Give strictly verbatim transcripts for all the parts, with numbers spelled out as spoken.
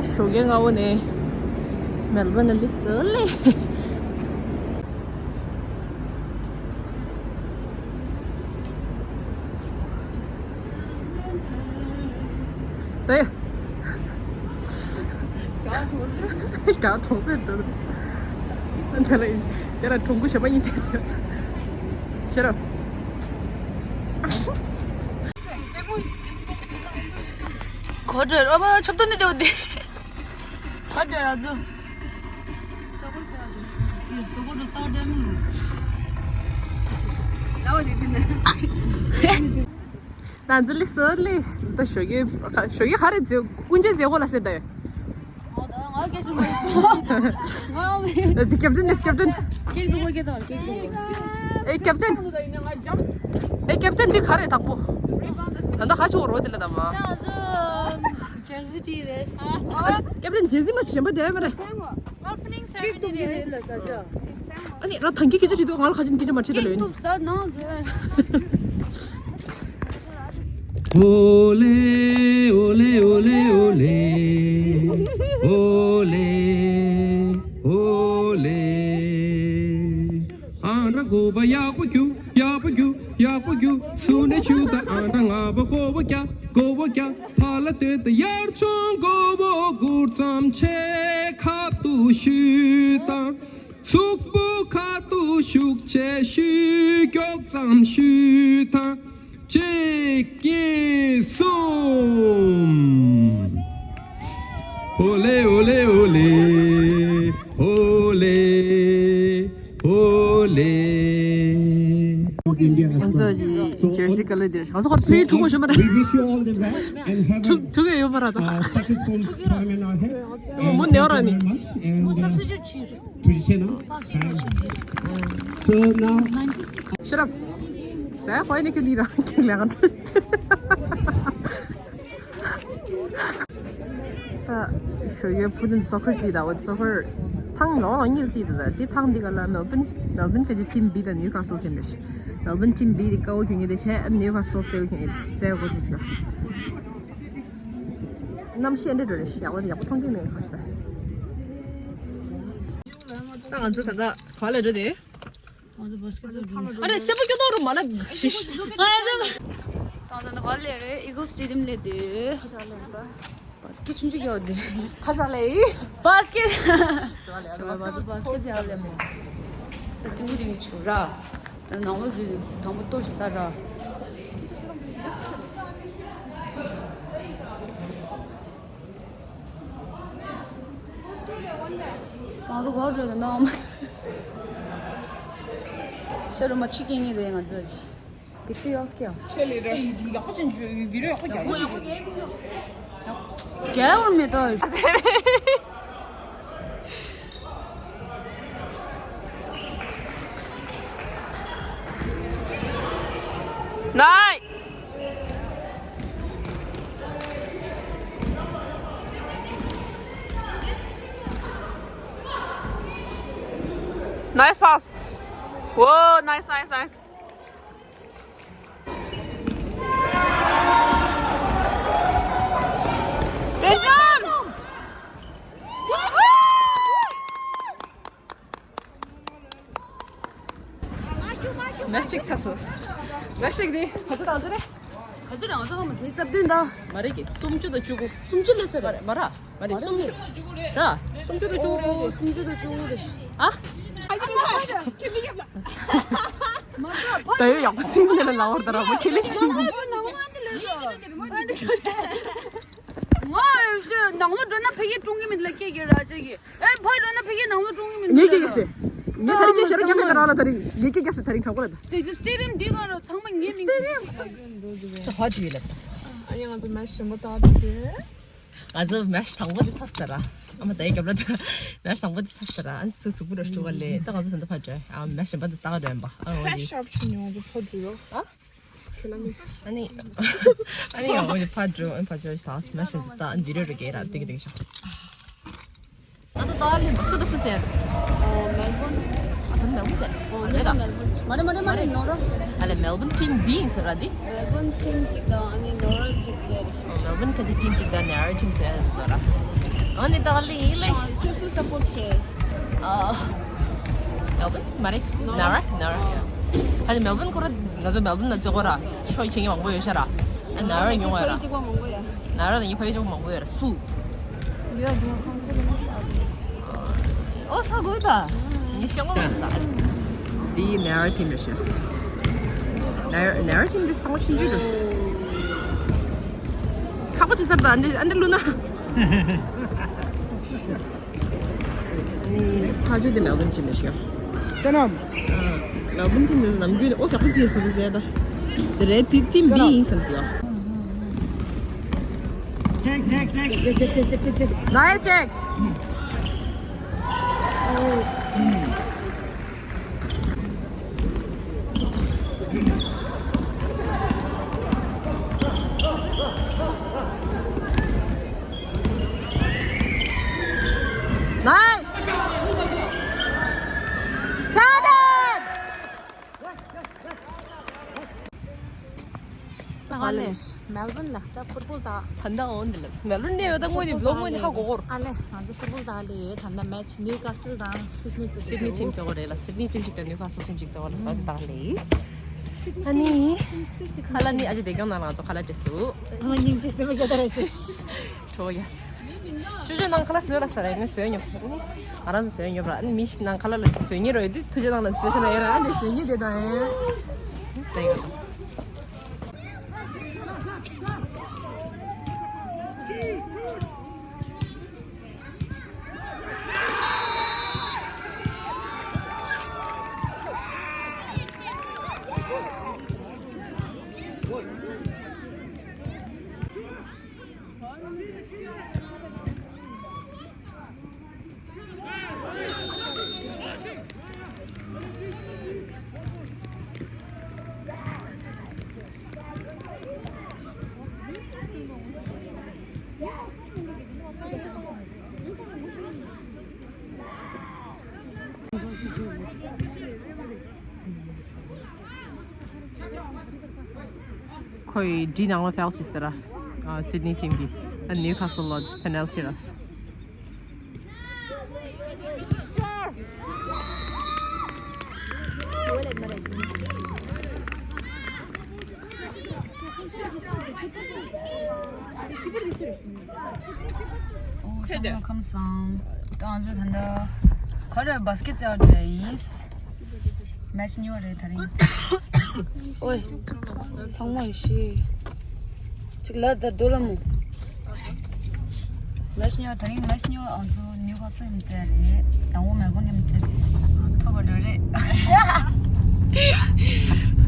ཞོགས་ཀས་སྔ་པོ་ནས་མེལ་བོན་ལ་སླེབས་སོང་ལེ། ད་ཡ། ག་གྲོང་གསེབ་འགྲོ་འདུག་དེ་ལ་དེ་ལ་གྲོང་ཁུལ་གཞན་པ་ཡིན་དེ་དེ། ཤེས་རབ། གོ་དྲོད་ཨ་མ་ཆོབ་ཏོ་ནི་དེ་འོ་དེ། གོ་དྲོད་ར་ཛུ། སོ་གོ་ཙ་དེ། སོ་གོ་དྲོད་ཏོ་དྲོད་མི་ངོ་། ལ་བ་དེ་དེ་ནི། ད་འཛུལ་ལི་སོར་ལི། ད་ཞོགས་ཀས་ཞོགས་ཀས་ཧ་རེ་ཛེ་དབུ་འབྱེད་མཛད་སྒོ་ལ་སེ་ད་ཡོད། ང་ད་ང་སྐད་ཤོད་མ་ཡོད། ང་ཨ་མི། ད་དེ་ཀེབ་ཏན་ནི་ཀེབ་ཏན། ཀེག་དུ་བོ་ཀེག་དང་ཀེག་དུ་བོ། ཨེ་ཀེབ་ཏན། ཨེ་ཀེབ་ཏན་འདི་ག་རེ་དག་པོ། ད་ད་ཧ་ཆོ་རོ་དེ་ལ་ད་མ། ད་ང་ཚོ་ཇར་སི་ཅི་རེད། ཨ་ཀེབ་ཏན་ཇར་སི་མ་གཞན་པ་འདྲ་མ་རེད། Opening ceremony རེད། ཨ་ནི་ར་ཐང་གི་སྐད་ཆ་བྲིས་འདུག་ང་ལ་ཁ་ཅིག་སྐད་ཆ་མ་བྲིས་ད་ལོས་ནི། ཏུབ་ས་ནང་རེད། ཨོ་ལེ་ཨོ་ལེ་ཨོ་ལེ་ཨོ་ལེ། ཨོ་ལེ་ཨོ་ལེ། ཨ་འདྲ་གོ་བ་ཡག་པོ་རྒྱུག་ཡག་པོ་རྒྱུག་ཡག་པོ་རྒྱུག་སུ་ནས་ཞུ་ད་ཨ་འདྲ་ང་བ་གོ་བ་རྒྱག་གོ་བ་རྒྱག་ཕ་ལ་སྟོད་དུ་ཡར་མཆོང་མགོ་བོ་སྒུར་ཙམ་ཆེ་ཁབ་ཏུ་ཞུས་དང་། གཟུགས་པོ་ཁ་ཏུ་ཤུགས་ཆེ་ཤུགས་མགྱོགས་ཙམ་ཞུས་དང་། གཅིག་གཉིས་གསུམ། ཨོ་ལེ་ཨོ་ལེ་ཨོ་ལེ། ཨོ་ལེ་ཨོ་ལེ། ང་ཚོ་ཇར་སི་ཀ་ལར་འདིར་ང་ཚོ་ཁོ་ཚོའི་ཕྲུ་གུ་ཤོད་མ་རེད། We wish you all the best and have a ཕྲུ་གུ་ཡོད་མ་རེད་ད། uh, successful time in our head. ཨོ་མོ་ནེའོ་ར་ནི། And, uh, ཐུགས་རྗེ་ཆེ་གནང་། So now ཤེས་རབ། ཟ་ཧོ་ནི་ཁྱོད་འདི་རང་གི་ལས་ཀ་འདྲ། ད་ཞོགས་ཀས་ཕུ་ཐུན་སོ་ཁར་རྩིས་ད་འོ་སོ་ཁར་ཐང་ལོ་ལོ་གཉིས་རྩིས་ད་ད་དེ་ཐང་འདི་ག་ལ་མེལ་བོན་མེལ་བོན་ག་ཅི་ཊིམ་བི་དང་ནིའུ་ཁ་སལ་ཊིམ་རེད། མེལ་བོན་ཊིམ་བི་དེ་ཀ་བོ་ཁྱོད་ངེས་དེ་ཆེ་ཨ་ནིའུ་ཁ་སལ་སེལ་ཁྱོད་ངེས་རྩེ་གོ་ཚུགས་སོ། གནམ་གཤིས་འདྲ་འགྲོ་རེད་ཡག་པོ་ཡག་པོ་མཐོང་གི་མེད་ཁ་ཤས། ད་ང་ཚོ་ད་ལྟ་ག་ལ་འགྲོ་དེ། ང་ཚོ་བ་སི་ཀེ་ཊི་ཚོ་འགྲོ། ཨ་རེ་སེ་པོ་སྐྱོ་ཏོ་རུ་མ་ལ་ཤིཤ། ང་ཡ་ཚོ། ད་ད་ད་ག་ལེ་རེད། ཨི་གལ་སི་ཊེ་ཌི་ཡམ་ལེ་དེ། ཁ་ཤས་ལེ་རེད། བ་སི་ཀེ་ཊི་ཆུང་ཆུང་ཡོད་དེ། ཁ་ཤས་ལེ་ཡི། བ་སི་ཀེ་ཊི། ང་ཚོ་བ་སི་ཀེ་ཊི་ཡ་ལེ་མོ། ད་ཏིང་གུ་ཏིང་གུ་ཆུ་ར། ད་ནང་ལོ་ཟུ་དང་པོ་ལྟོ་ཞིག་ས་ར། ང་ཚོ་གོ་བྲོ་དང་ནང་མ། ཤ་རུ་མ་ཆུ་སྐྱེ་ངེས་རེད་ང་ཚོ་ཅི། གི་ཆུ་ཡོགས་ཀྱང་། ཆེ་ལེ་རེད། ཡག་པོ་ཅན་ཆུ་བི་རོ་ཡག་པོ་རྒྱག་ཡོད་ཅི། རྒྱལ་བར་མེད་དོ། Nice! Nice pass. Whoa, nice, nice, nice. མེ་གཅིག་ཚ་སོང་། མེ་གཅིག་ནི་ག་ཚོད་དང་ཚོད་རེད། ག་ཚོད་རེད། ང་ཚོ་ཧ་མ་ཟིན་རྩ་བདུན་དང་། མ་རེད་ཀྱི་སུམ་ཅུ་དང་བཅུ་དགུ། སུམ་ཅུ་ལས་ཚོད་རེད། མ་ར་མ་རེད་སུམ་ཅུ་ར། སུམ་ཅུ་དང་བཅུ་དགུ་རེད། སུམ་ཅུ་དང་བཅུ་དགུ་རེད། ཨ། ད་ཡོད་ཡག་པོ་ཚིག་མེད་ལ་ལའོར་ད་ར་མ་ཁེ་ལེ་ཆིག་ང་ནང་ལོགས་འགྲོ་ན་ཕ་གི་ཀྲུང་གི་མིན་ལ་སྐད་རྒྱག་ར་ཅག་གི་ཨེ་ཕ་འགྲོ་ན་ཕ་གི་ནང་ལོགས་ཀྲུང་གི་མིན་ངས་སྐད་རྒྱག་ཟེར། ངས་ད་རིང་སྐད་ཤེས་ར་རྒྱག་མེད་ད་ར་ལ་ད་རིང་ངས་སྐད་རྒྱག་ཟེར་ད་རིང་དྲང་པོ་ལ་ད། དེ་གི་སི་ཊེ་ཌི་ཡམ་འདི་ག་ར་ཚང་མ་ངའི་མིང་། སི་ཊེ་ཌི་ཡམ། ད་ཧ་ཅི་ཡོད་ལ། ཨ་ཡ་ང་ཚོ་མེ་ཆེན་པོ་ད་དེ། ང་ཚོ་མེ་ཆ་དང་པོ་དེ་ཚར་ས་ར། ཨ་མ་ད་ཡི་སྐབས་ལ་ད་མེ་ཆ་དང་པོ་དེ་ཚར་ས་ར། ཨ་ནི་སུ་གཟུགས་པོ་ར་ཤུ་ག་ལེ་ད་ང་ཚོ་ད་ཕ་འགྲོ། ཨ་མེ་ཆེན་པོ་དེ་ད་ག་འགྲོ་ཡིན་པ། ཨ་འོ་ཡི། ཤ་ཤབ་ཆུ་ཉོ་ང་ཚོ་ཕ་འགྲོ་ཡོ། ཨ། ཁྱེད་ལ་མི། ཨ་ནི། ཨ་ནི་ཡང་འོ་ཡི་ཕ་འགྲོ། ཨ་ནི་ཕ་འགྲོ་ལ་མེ་ཆེན་ད་འདི་རེ་རེ་གེ་ར་དེ་གི་དེ་གི་ཤ། ད་ད་ད་ལེ་སུ་ད་སུ་ཟེར། ཨ་མེལ་བོན། ཨ་ད་མེལ་བོན་ཟེར། ཨ་ཨོ་ནེ་ད། མེལ་བོན། མ་རེད་མ་རེད་མ་རེད་ནོ་ར། ཨ་ལེ་མེལ་བོན་ཊིམ་བི་ཡིན་ཟེར་ར་དེ། མེལ་བོན་ཊིམ་གཅིག་དང་ཨ་ནི་ནོ་ར་གཅིག་ཟེར། ཨོ་མེལ་བོན་ཁ་ཅིག་ཊིམ་གཅིག་དང་ནེ་ར་ཊིམ་ཟེར་ནོ་ར། ཨ་ནི་ད་ལི་ལི། ཁྱོད་སུ་སཔོར་ཊི་བྱེད། ཨ། མེལ་བོན་མ་རེད། ནཱ་ར། ནཱ་ར། ཨ་ནི་མེལ་བོན་ཁོ་ར་ང་ཚོ་མེལ་བོན་ན་ཚོ་ཁོ་ར་ཤོ་ཆེན་གྱི་མང་པོ་ཡོད་ཤ་ར། ཨ་ནཱ་ར་ཉུང་བ་ར། ཕ་གི་གཅིག་པ་མང་པོ་ཡ། ནཱ་ར་ནི་ཕ་གི་གཅིག་པ་མང་པོ་ཡོད་ར་སུ། ཡོད་འདུག་ཁང་སུ་ལ་ས་ཨ་ཟི། ཨོ་ས་གོ་ད། ངས་ཤེས་ངོ་མ་ས། འདི་ནཱ་ར་ཊིམ་རེད་ཤག་ནཱ་ར་ཊིམ་འདི་ས་ངོ་ཆུང་ཆུང་རེད། ཁག་པོ་ཆེ་ས་རེད་ད། ཨ་འདྲ་ཨ་འདྲ་བླུགས་ན། ཕ་ཆུ་དེ་མེལ་བོན་ཊིམ་རེད་ཤག་ཏེ་ནམ། མེལ་བོན་ཊིམ་ནམ་རྒྱུན་ཨོ་ས་ཁུ་ཚི་ཁུ་ཚི་ཟེར་ད། དེ་རེད་དེ་ཊིམ་བི་ཡིན་བསམ་ཟེར། Check, check, check. Nice check. Nice. Got it. ཨ་ལེ། མེལ་བོན་ལ་ད་ཕུར་བུ་ད། ད་ལྟ་འོན་ཏེ་ལ། མེལ་བོན་ནས་ཡོད་ད་ངོས་ནས་བི་ལོག་ངོས་ནས་ཧ་གོ་གོ། ཨ་ལེ། ང་ཚོ་ཕུར་བུ་ད་ལེ་ཡོད། ད་ལྟ་མེ་ཆི་ནིའུ་ཀ་སི་ལ་དང་སིད་ནི་ཙི། སིད་ནི་ཊིམ་ཚོ་རེད་ལ། སིད་ནི་ཊིམ་ཞིག་དང་ནིའུ་ཀ་སི་ལ་ཊིམ་ཞིག་ཚོ་ལ་ད་ད་ལེ། ཨ་ནི། ཁ་ལག་ནི་ཨ་ཅེ་བདེ་སྐྱོང་ནང་ལ་ང་ཚོ་ཁ་ལག་བྱེད་སུ། ཨ་མ་སྙིང་རྗེ་སེམས་པ་སྐྱོ་ད་ར་ཅེ། ཁྲོ་ཡས། ཅོ་ཅོ་ནང་ཁ་ལག་བཟོས་ར་ས་ར་ནི་བཟོས་ཉོབ་ས་ནི། ང་རང་ཚོ་བཟོས་ཉོབ་ར་ནི་མི་ཞིག་ནང་ཁ་ལག་ལ་བཟོས་ཉེ་རོ་ཡོད་དུ་ཐུགས་རྗེ་ནང་ལ་བཟོས་ཤ་ན་ཡ་ར་ཨ་ནི་བཟོས་ཉེ་དེ་དང་ཡ། ཟེར་ཡོད། ཁོས་འདི་ནང་ལ་ཕའུལ་བྱས་ཟེར་ར། ཨ། སིད་ནི་ཊིམ་གྱིས། ཨ། ནིའུ་ཁ་སལ་ལ་པེ་ནལ་ཊི་རག་ཨོ། ཚང་མ་ཁམས་བཟང་། ད་ང་ཚོ་ད་ལྟ་ག་རེ་བ་སི་ཀེ་ཊི་རྩེ་བ་འགྲོ་ཡ་ཡིན། མེ་ཆི་ཉོ་རེད་ད་རིང་། ཨོའི། ཚང་མ་ཡོད་ཤི། གཅིག་ལ་ད་རྡོ་ལ་མོ། མེ་ཆི་ཉོ་ད་རིང་མེ་ཆི་ཉོ་ཨང་ཚོ་ནིའུ་ཁ་སལ་ཡིན་ཙེ་རེད། དང་པོ་མེལ་བོན་ཡིན་ཙེ་རེད། ཐོབ་པ་འགྲོ་རེད།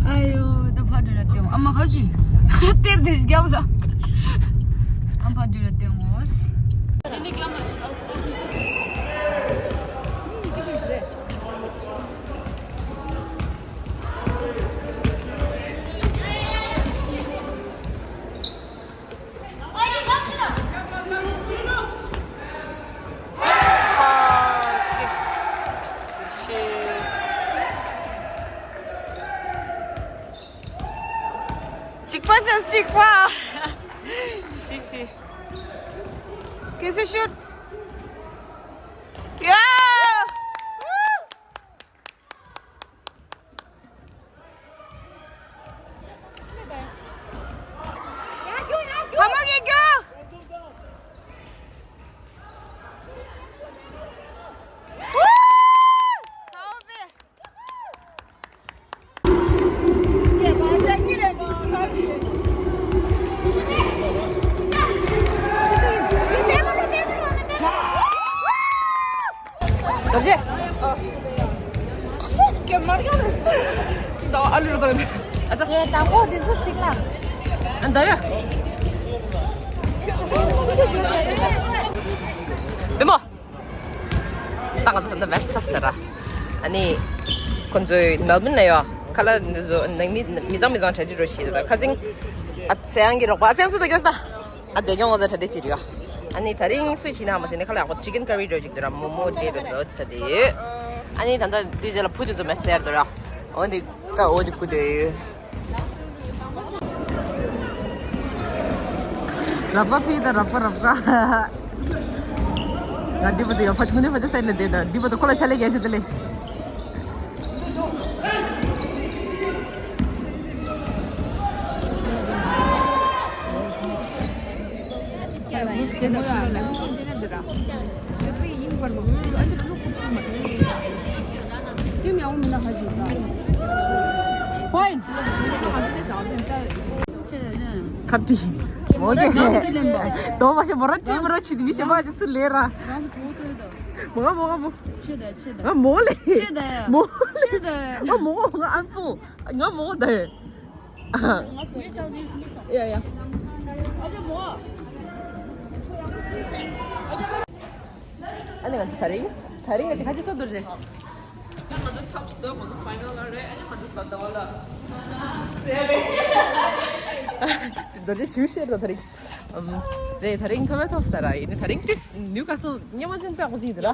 ཨ་ཡོ། ད་ཕར་འགྲོ་ར་སྟེ་ཨ་མ་ཁ་ཆུ། གཏེར་དེ་ཞིག་རྒྱབ་ལ། ཨ་ཕར་འགྲོ་ར་སྟེ་ངོ་། གཅིག་པ་བྱས་གཅིག་པ། ཤི་ཤི། གལ་སྲིད་ཤུད། ཡ། ཧ་མ་གི་རྒྱུ། རྡོ་རྗེ། ཀེ་མར་ཡོད། ཟ་བ་ཨ་ལུ་རུ་དང་། ཨ་ཙི། ཡེ་དང་པོ་འདི་ཚོ་སིག་ལ། ཨ་འདའ་ཡ། བི་མོ། ད་ང་ཚོ་ད་ལྟ་མེ་ཆི་ཚར་སོང་ད་ར། ཨ་ནི། ཁོ་ཚོས་མེལ་བོན་ལ་ཡོད། ཁ་ལག་འདི་ཚོ་ནང་མི་མི་ཚང་མི་ཚང་གྲ་སྒྲིག་རོགས་བྱེད་ད། ཁ་ཚིང་། ཨ་ཚེ་དབྱངས་ཀྱི་རོགས་པ། ཨ་ཚེ་དབྱངས་ཚོ་ད་སྐྱོ་སོང་ད། ཨ་དེ་སྐྱོང་ངོ་ཚ་གྲ་སྒྲིག་བྱེད་རེད་ཡ། ཨ་ནི་ད་རིང་སུ་ཞིག་ན་མ་ཟེར་ནི་ཁ་ལག་ཡག་པོ་ཅི་ཀན་ཀ་རི་འདྲ་ཅིག་འདུག་ར། མོ་མོ་འདྲ་འདྲ་འདུག་ཚ་དེ། ཨ་ནི་ད་ལྟ་དེ་རྗེས་ལ་བུ་དེ་ཚོ་མེ་སེར་འདུག་ར། འོ་འདི་ད་འོ་འདི་ཀུ་དེ། རབ་དགའ་ཕི་ད་རབ་དགའ་རབ་དགའ། ང་འདི་བར་དུ་ཡང་ཕ་ཆུང་ནས་ཕ་ཆུང་སེར་ལ་བསྡད་དང་འདི་བར་དུ་ཁོ་ལ་ཆ་ལས་རྒྱག་ཆེད་དུ་ལས། ཁབ་ཏི། མོ་གེ། དོ་མ་ཤེས་མོ་ར་ཅི་མོ་ར་ཅི་དི་མི་ཤེས་མ་ཅི་སུ་ལེ་ར། མོ་ག་མོ་ག་མོ། ཆེ་ད་ཆེ་ད། ཨ་མོ་ལེ། ཆེ་ད། མོ་ལེ། ཆེ་ད། ཨ་མོ་ག་ཨན་ཕོ། ང་མོ་ག་ད། ཡ་ཡ། ཨ་ནི་ང་ཚོ་དེ་རིང་། དེ་རིང་ང་ཚོ་ཁ་ཆེ་ས་འདུག་རེད། ང་ཚོ་ཐོབ་སོང་། ང་ཚོ་ཕའི་ནལ་ལ་རེད། ཨ་ནི་ང་ཚོ་ས་ད་བ་ལ། རྡོ་རྗེ་ཞུ་ཤེར་དང་དེ་རིང་། ཨམ། རེད། དེ་རིང་ཐོབ་མེད་ཐོབ་ས་ར་ཡིན། དེ་རིང་ཏིས་ནིའུ་ཁ་སལ་ཉི་མ་ཅན་པའི་ཡག་པོ་ཟིག་འདུག་ར།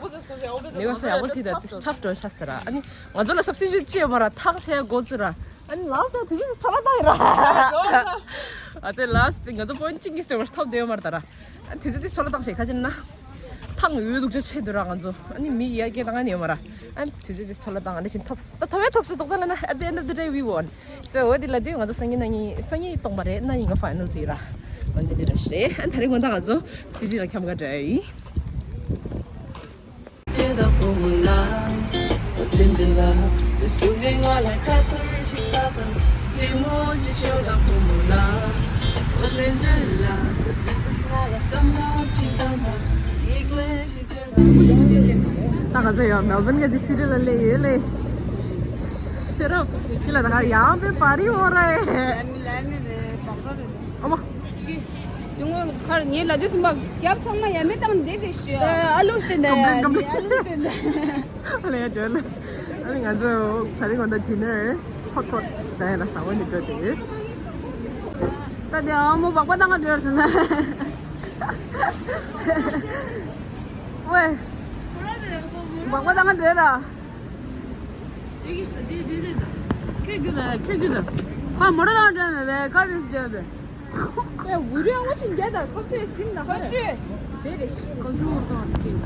ནིའུ་ཁ་སལ་ཡག་པོ་ཟིག་ད་ཏིས་ཐབ་འགྲོ་ཤ་ས་ར། ཨ་ནི་ང་ཚོ་ལ་སབ་སི་ཅུ་ཊི་ཅི་ཡོད་མ་ར་ཐག་ཆད་འགོ་ཚུགས་ར། ཨ་ནི་ལ་སི་ཊི་དེ་ཚོ་ཚོ་ལ་བཏང་ཡིན་ར། ཨ་ཙི་ལ་སི་ཊི་ང་ཚོ་པོ་ཡིན་ཊི་གཅིག་གཉིས་ཐོབ་བསྡད་ཡོད་མ་ར་ད་ར། ཨ་དེ་ཚོ་དེ་ཚོ་ལ་བཏང་ཤེས་ཁ་ཅིག་ན། ཐང་ཡོད་འདུག་ཅེས་བྱེད་འདུག་ར་ང་ཚོ། ཨ་ནི་མི་ཡ་སྐད་བཏང་ཡ་ནི་ཡོད་མ་ར། ཨ་དེ་ཚོ་དེ་ཚོ་ལ་བཏང་ཨ་ནི་བཞིན་ཐོབ་ད་ཐོབ་ཡ་ཐོབ་སོ་ཏོག་ཙམ་ལ་ན། At the end of the day we won. So འོ་དེ་ལ་དེ་ང་ཚོ་སང་ཉིན་གནངས་ཉིན། སང་ཉིན་སྟོང་པ་རེད། གནངས་ཉིན་ང་ཕའི་ནལ་ཅིག་ར། འོ་དེ་འདྲ་རེད། ཨ་ད་རེས་ངོ་ད་ང་ཚོ་སི་ཊི་ལ་འཁྱམ་ག་འདྲ་ཡིན། ད་ང་ཚོ་ཡང་མེལ་བོན་གྱི་སི་ཊི་ལ་སླེབས་ཡོད་ལེ། ཤེས་རབ་ཁྱི་ལ་ད་ག་ཡང་པའི་པ་རི་འོ་ར་ཨེ། ཨ་མ། དེ་ངོ་ཁར་ངའི་ལ་དུས་གསུམ་པ་རྒྱབ་ཚང་མ་ཡ་མེད་བཏང་བསྡད་དེ་ཤི། ཨ་ལུ་སྟེ་འདི། ཨ་ལུ་སྟེ་འདི། ཨ་ལེ་ཡ་ཇོ་ལེས། ཨ་ལེ་ང་ཚོ་ད་རིང་གོ་ད་ཌི་ནར་ཧོཊ་ཧོཊ་ཟ་ཡ་ལ་ཟ་འོ་ནི་འགྲོ་དེ། ད་དེ་ཨ་མོ་སྦག་པ་བཏང་ག་འགྲོ་ཡ་ཟེར་ན། ཝེ། སྦག་པ་བཏང་ག་འགྲོ་ཡ་ར། དེ་གིས་ད་དེ་དེ་དེ་ད། ཁྱོད་རྒྱུད་ལ་ཁྱོད་རྒྱུད་ལ། ཁ་མོ་ར་དང་འདྲ་མེད་པས་ཀར་རེས་འདྲ་མེད། ཁོས་འུ་རེ་ཨ་ཅིན་རྒྱ་དང་ཁོ་པས་སིམ་ན་ཁ་ཤོད། དེ་རེ་ཤི་ཁོ་ཡོང་དང་སྐད་དེ།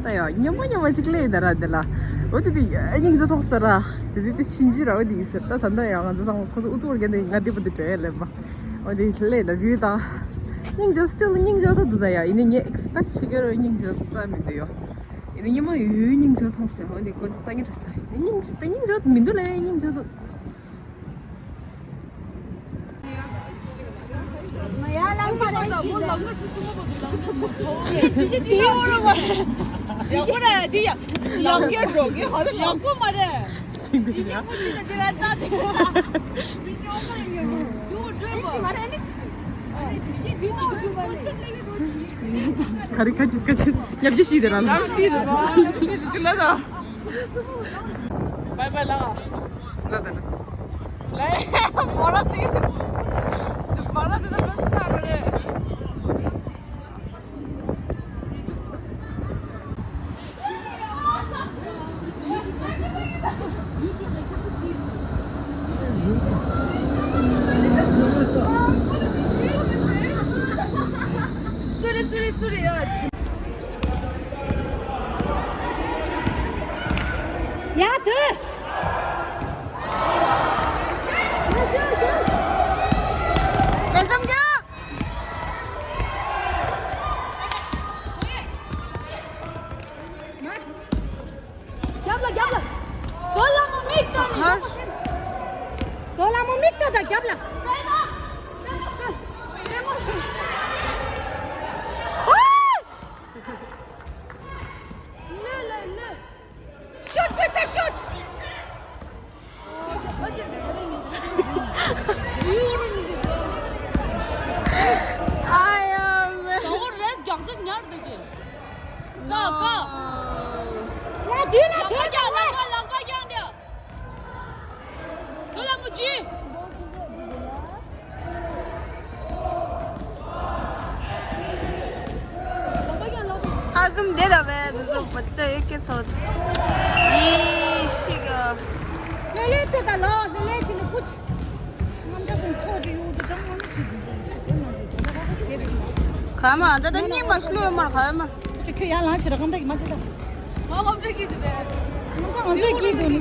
ད་ཡ་ཉམས་མ་ཉམས་མ་ཅིག་ལས་ད་ར་དེ་ལ། འོ་དེ་དེ་ཡ་སྙིང་རྗེ་ཐོག་ས་ར། དེ་དེ་དེ་ཤིན་ཇི་ར་འོ་དེ་ཡིན་ཟེར། ད་ད་ད་ཡ་ང་ཚོ་ཚང་མ་ཁོ་ཚོ་ཨུ་ཚུགས་རྒྱ་དེ་ང་དེ་པོ་དེ་བྲོས་ཡ་ལེན་པ། འོ་དེ་ལས་ད་བུ་ད། སྙིང་རྗེ་སི་ཊིལ་སྙིང་རྗེ་ད་འདུག་ད་ཡ་ཡིན་ནི་ངས་ཨེག་སི་པེག་བྱེད་ཀྱི་ར་སྙིང་རྗེ་ད་མི་འདུག་ཡོ། ཡིན་ནི་ཉི་མ་ཡོད་སྙིང་རྗེ་ཐོང་ཟེར་འོ་ནི་ཀོ་ཏ་ཉི་རེ་ས་ཡིན་སྙིང་རྗེ་ད་སྙིང་རྗེ་མི་འདུག་ལ་ཡ་སྙིང་རྗེ་ད། ཡ་ལང་མ་རེ་ཤི་ལ། ཡག་པོ་རེད་འདི་ཡ། ཡག་གེ་རོ་གེ་ཧ་ད་ཡག་པོ་མ་རེད། ཚིག་འདི་ཡ། འདི་ར་ད་དེ། འདི་འོ་འདྲ་མ་རེད་ནི། འདི་ནོ་འདི་མ་རེད། ཁ་རི་ཁ་ཅིས་ཁ་ཅིས་ཉབ་ཅི་ཤི་དེ་ར་ལ། ཉབ་ཤི་དེ་ར་ལ། ཉབ་ཤི་དེ་ཅི་ལ་ད། Bye bye ལ། ལ་ད་ལ། ལ་ཡ་བོ་ར་དེ། དེ་བ་ར་དེ་ད་བ་ས་ར་རེད། སུ་རེད་སུ་རེད་སུ་རེད་ཡ། ཡ་དུ། ལེགས་འཛོམས་རྒྱག་རྒྱབ་ལ་རྒྱབ་ལ། རྡོ་ལ་མོ་མིག་ཏོ་ནི། རྡོ་ལ་མོ་མིག་ཏོ་དང་རྒྱབ་ལ། ལོས་ལོས་ལོས། ཤོད་དགོས་ས་ཤོད། ཨ་ཡ་མེ། ད་བོ་རེས་རྒྱག་ཚེ་ཉར་འདུག་གི། ཀ་ཀ། ཡ་དུས་ལ་ལག་པ་རྒྱག་ལག་པ་ལག་པ་རྒྱག་འདི། དུ་ལ་མུ་ཇི། ཁ་ཟུམ་བདེ་ལ་བས་དུ་ཟུམ་པ་ཅ་ཡེ་ཀེ་ཚོ། ཡི་ཤི་ག། ལེ་ལེ་ཚེ་ད་ལོ་ལེ་ལེ་ཚེ་ནི་ཀུ་ཆི། ཁ་མ་ད་ད་སྙིང་མ་ཤི་ལོས་མར་ཁ་མ། ཁྱོད་ཡར་ལངས་བྱེད་ར་ཁམས་ཁྲ་གི་མ་ཁྱོད་ད། ང་ཁམས་ཁྲ་གི་འདུག་པས། ང་ཁམས་ཁྲ་གི་འདུག་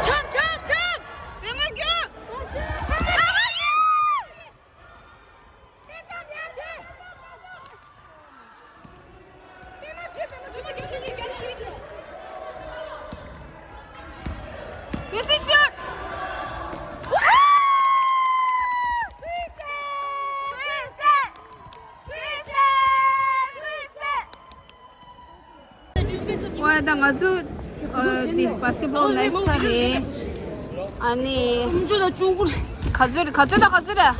ཆམ་ཆམ་ཆམ། རེ་མ་རྒྱུག This is shot! ཝེ། ད་ང་ཚོ་ཨ་འདི་བྷ་སི་ཀེ་ཊི་བྷོལ་མེཆ་ཚར་རེད། ཨ་ནི་སུམ་ཅུ་དང་བཅུ་དགུ་རེད། ག་ཚོད་རེད། ག་ཚོད་དང་ག་ཚོད་རེད།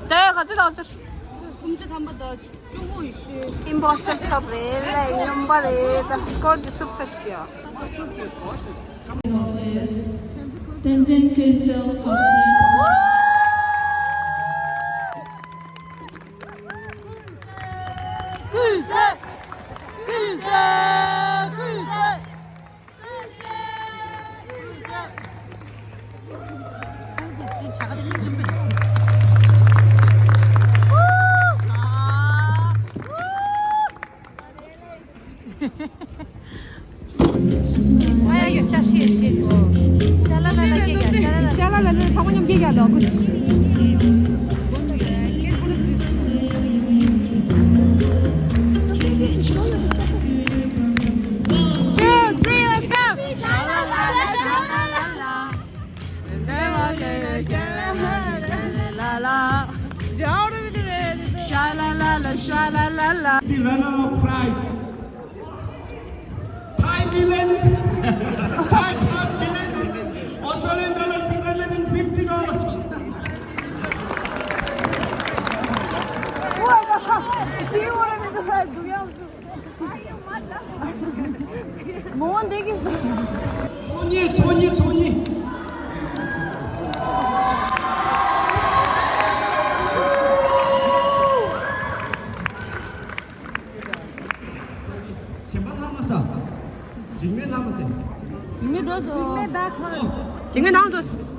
ད་ག་ཚོད་དང་ག་ཚོད། སུམ་ཅུ་ཐམ་པ་དང་བཅུ་དགུ་ཡི་ཤོད། ཨིམ་པོ་སི་ཊར་ཁབ་རེད་ལ། སྨྱོན་པ་རེད། ད་སྐོར་འདི་སུབ་ཚར་ཤག Tenzin Könsel of ཀུན་གསལ། ཀུན་གསལ། ཀུན་གསལ། ཨ་ཡ་ཡོད་ཤ་ཤེས་ཤེས་གོ། ཤ་ལ་ལ་ལ་སྐྱེ་རྒྱ། ཤ་ལ་ལ་ལ་ཚང་མ་མཉམ་སྐྱེ་རྒྱ་ལོ་ཀུ། Two, three, let's go. Sha la la la, sha la la la. The runner-up prize, five million, five million, Australian dollar, six hundred and fifty dollars. What the fuck? See what I'm doing? ངོ་བོ་འདི་གིས། ཚོགས་གཉིས། ཚོགས་གཉིས། ཚོགས་གཉིས། གཞན་པ་ལྷག་མ་ས། འཇིགས་མེད་ལྷག་མ་ས། འཇིགས་མེད་འགྲོ་སོང་། འཇིགས་མེད་ནང་འགྲོ་སོང་།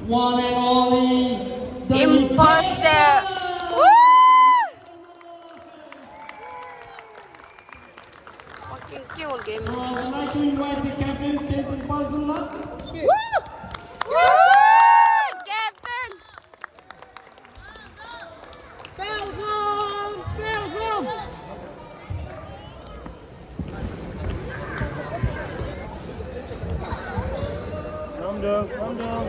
One and only, the imposter. Fucking kill game. So, I'd like to invite the captain, Tenzin Palzula. Woo! Woo! Captain! Welcome! Welcome! Calm down, calm down.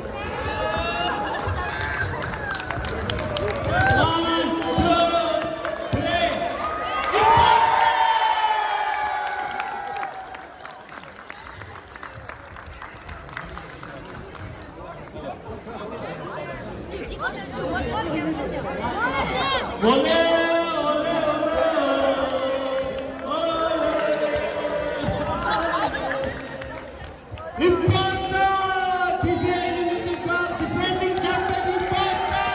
One, two, three. Ole, ole, ole, ole. Imposter! T C I Unity Cup defending champion Imposter!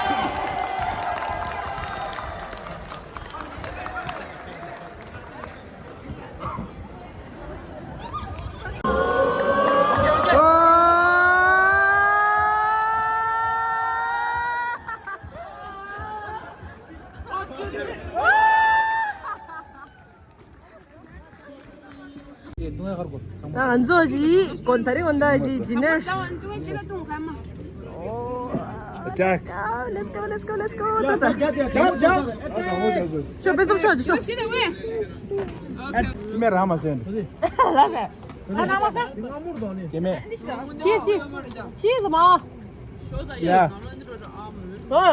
ང་ཚོ་ཅིག་གོན་ཐ་རི་གོན་ད་ཅིག་ཇི་ནེ། Attack. Let's go, let's go, let's go. ད་ད། ཤོ་པེ་ཙོ་ཤོ་ཤོ། མེ་ར་མ་སེན། ལ་སེ། ད་ན་མ་སེ། ཀེ་མེ། ཤིས་ཤིས། ཤིས་མ། ཡ། ཨ་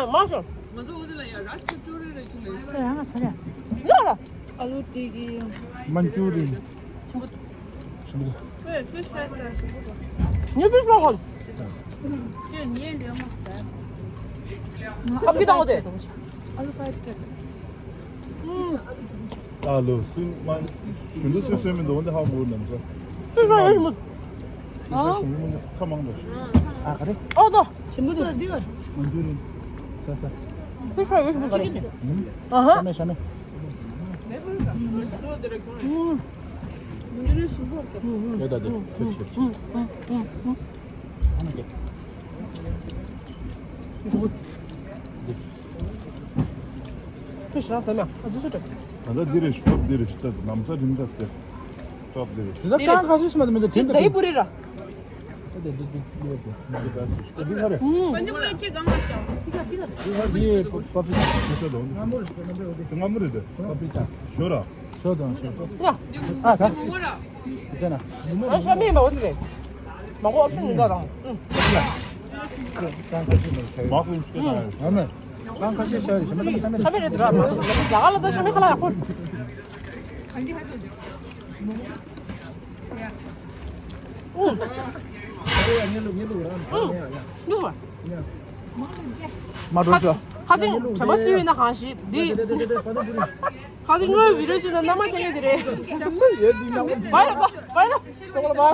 མ་ཤོ། ང་ཚོ་འོ་དེ་ལ་ཡ་ར་ཤོ་ཅོ་རེ་རེ་ཅུ་ལེ། ཡ་ང་ཚ་ཡ། ཡ་ར། ཨ་ལུ་ཏི་གི། མན་ཅུ་རི་ཡན། ཤིན་པོ། ཤིན་པོ། ཨེ་ཕིཤ་ཕྲའི་སི་ལ་ཤིན་པོ། ཉི་ཕིཤ་ཕྲའི་ཧོལ། ཁབ་ཀྱི་དང་འོ་དེ། ཨ་ལུ་ཕ་ཡི་ཏྲེ། ཨ་ལོ་སུན་མ། ཤིན་པོ་སུ་སུན་མི་འདུག་འོ་དེ་ཧ་གོ་ནམ་ས། ཕིཤ་ཕྲའི་ཧོལ་ཤིན་པོ། ཨ། ཤིན་པོ་ཚ་མང་འདུག་ཨ་ག་རེ། ཨོ་དོ། ཤིན་པོ་དེ་ག་མན་ཅུ་རི་ཡན། ས་ས། ཕིཤ་ཕྲའི་ཧོལ་ཤིན་པོ་ག་རེ། ཨ་ཧ། ཤ་མེད་ཤ་མེད། ཡོད་ད་དེ་ཁྱོད་ཆེ་ཆེ། ཨ་ན་ཀེ། ཕིཤ་ཕྲའི་ཧོལ་ཟེར་མ། ཨ་དུ་སུ་ཏྲེ། ད་ལྟ་འདི་རེད་ཤོབ་འདི་རེད་ཤོབ་ནམ་ས་རིམ་ད་སེ། ཤོབ་འདི་རེད། དེ་ད་གང་ཁ་ཤས་ཤི་མ་དེ་མེད་དེ་དེ་ད་ཡི་པུ་རེད་ར། ད་དེ་འདི་འདི་འདི་རེད་དེ་འདི་ད་འདི་ང་རེད། འདི་ང་མོ་རེད་དེ། པ་པི་ཅ། ཞོ་ར། ཞོ་དང་ཞོ། ཨ་ད། ཟེར་ན། ཨ་ཤ་མེད་མ་འོ་དེ་རེད། མ་གོ་ཨོབ་ཤན་མི་འདུག་དང་། ཨུམ། ཁ་ཤས་མ་ཤ་ཡི་ཁ་མེད་ཁ་མེད་ཁ་མེད་རེད་དུ་ར་མ་ཤ་ཡ་ཁ་ལ་ད་ཤ་མེད་ཁ་ལ་ཡག་པོ། ཨུམ། ཨུམ། འདུག་བ། མ་འགྲོ་ཤོག་ཁ་ཅིག་དྲན་པ་སུ་ཡོད་ན་གང་ཞིག་འདི། ཁ་ཅིག་དངོས་བི་རོ་ཅིག་ན་མནའ་མ་ཆགས་ཡོད་དེ་རེད། ཡོད་འདི་མནའ་མ་བའི་ལ་བའི་ལ་བའི་ལ།